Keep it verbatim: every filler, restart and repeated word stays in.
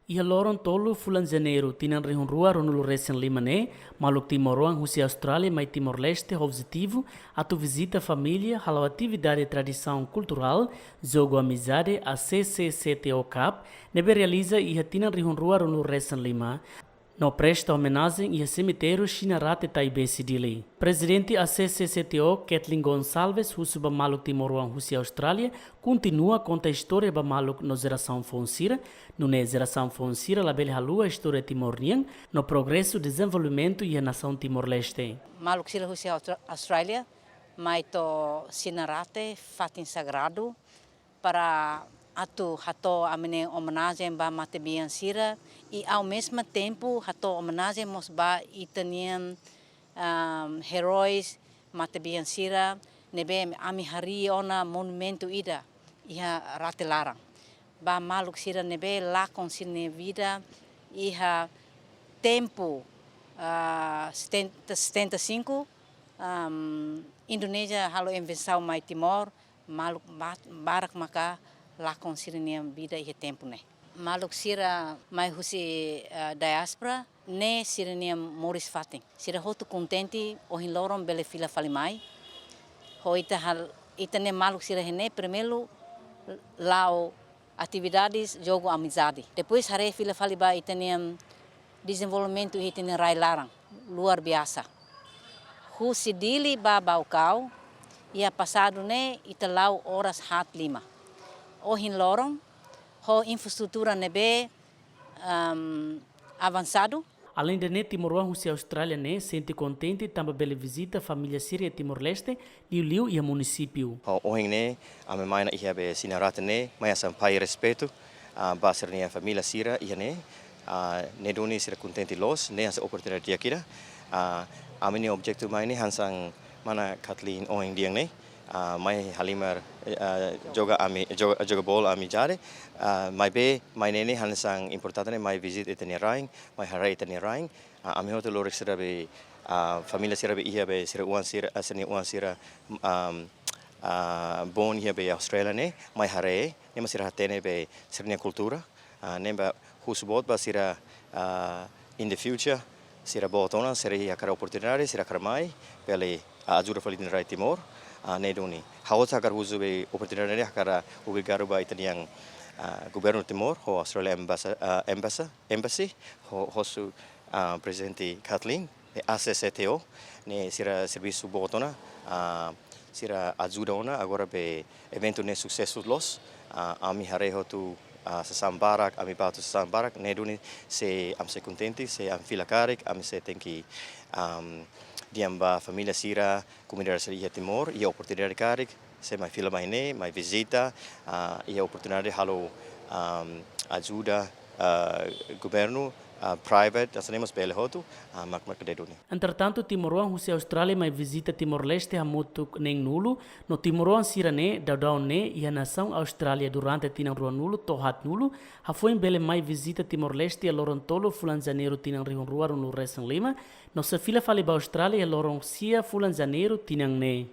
Iha loron tolu fulan Janeiru tinan rihun rua ruanulu resin lima ne'e, maluk timoroan husi Austrália mai Timor-Leste ho objetivu atu vizita família, hala'o atividade tradisaun kulturál, Jogu Amizade, A C C C T O Cup, ne'ebé realiza iha tinan rihun rua ruanulu resin lima, no presta omenajen iha semitériu Shinarate Taibesi, Dili. Prezidente A C C C T O, Kathleen Gonçalves, husu ba maluk timoroan husi Austrália kontinua konta istória ba maluk no jerasaun foun sira, nune'e jerasaun foun sira labele haluha istória Timor nian no progresu dezenvolvimentu iha nasaun Timor-Leste. Maluk sira husi Austra-, Austrália mai to'o Shinarate, fatin sagradu, para atu hato'o ami-nia omenajen ba matebian sira, i ao mesmo tempo hato'o omenajen mós ba ita-nia, ahm, heróis matebian sira ne'ebé ami harii ona monumentu ida iha rate laran. Ba maluk sira ne'ebé lakon sira-nia vida iha tempu, ah, setenta, setenta e cinco, ahm, Indonézia halo invazaun mai Timor, maluk ba-, barak maka lakon sira-nia vida iha tempu ne'e. Maluk sira mai husi, eh, diáspora ne'e sira-nia moris fatin. Sira hotu kontente ohin loron bele fila fali mai. Ho ita hal-, ita-nia maluk sira iha ne'e primeiru la'o atividades Jogu Amizade. Depois haree fila fali ba ita-nia dezenvolvimentu iha ita-nia rai laran, luar biasa. Husi Dili ba Baucau, iha pasadu ne'e ita la'o oras haat lima. Ohin loron, ho infraestrutura ne'ebé, ahm, avansadu. Aleinde ne'e, timoroan husi Austrália ne'e sente kontente tanba bele vizita família sira iha Timor-Leste, liuliu iha munisípiu. Ho ohin ne'e, ami mai ona iha be Shinarate ne'e, mai hanesan pai respeitu, ah, ba sira-nia família sira iha ne'e, ah, ne'e duni sira kontente loos, ne'e hanesan oportunidade di'ak ida. Ah, ami-nia objetivu mai ne'e hanesan mana Kathleen ohin dehan ne'e, ah, mai halimar, eh, ah, joga ami, joga, joga bola amizade, ah, maibé mai ne'e ne'e hanesan importante ne'e mai vizita ita-nia rain, mai haree ita-nia rain, ah, ami hotu lori sira be, ah, família sira be iha be sira oan sira, ah, sira-nia oan sira, ahm, ah, boot iha be Austrália ne'e, mai haree, ne'e mak sira hatene be sira-nia kultura, ah, ne'e mak husu boot ba sira, ah, in the future, sira boot ona, sira iha hakarak oportunidade, sira hakarak mai, bele, ah, ajuda fali ita-nia rai Timor, ah, ne'e duni. Ha'u hakarak husu be oportunidade ne'e hakarak obrigadu ba ita-nia, ah, governu Timor, ho Australia Embassy, ah, Embassy, Embassy, ho, husu, ah, Prezidente Kathleen, ne'e A C C T O, ne'e sira servisu boot ona, ah, sira ajuda ona, agora be eventu ne'e susesu loos, ah, ami haree hotu, ah, sasán barak, ami bá hotu sasán barak, ne'e duni se ami sei kontente, se ami fila karik, ami sei tenke, ahm, dehan ba família sira, komunidade sira iha Timor, iha oportunidade karik, sei mai fila mai ne'e, mai vizita, ah, iha oportunidade halo, ahm, ajuda, ah, governu, ah, private, hanesan ne'e mós bele hotu, ah, mak, mak ne'e duni. Entretantu, timoroan husi Austrália mai vizita Timor-Leste hamutuk neen-nulu, no timoroan sira ne'e daudaun ne'e iha nasaun Austrália durante tinan ruanulu to'o haatnulu, hafoin bele mai vizita Timor-Leste iha loron tolu fulan Janeiru tinan rihun rua ruanulu resin lima, no sei fila fali ba Austrália iha loron sia fulan Janeiru tinan ne'e.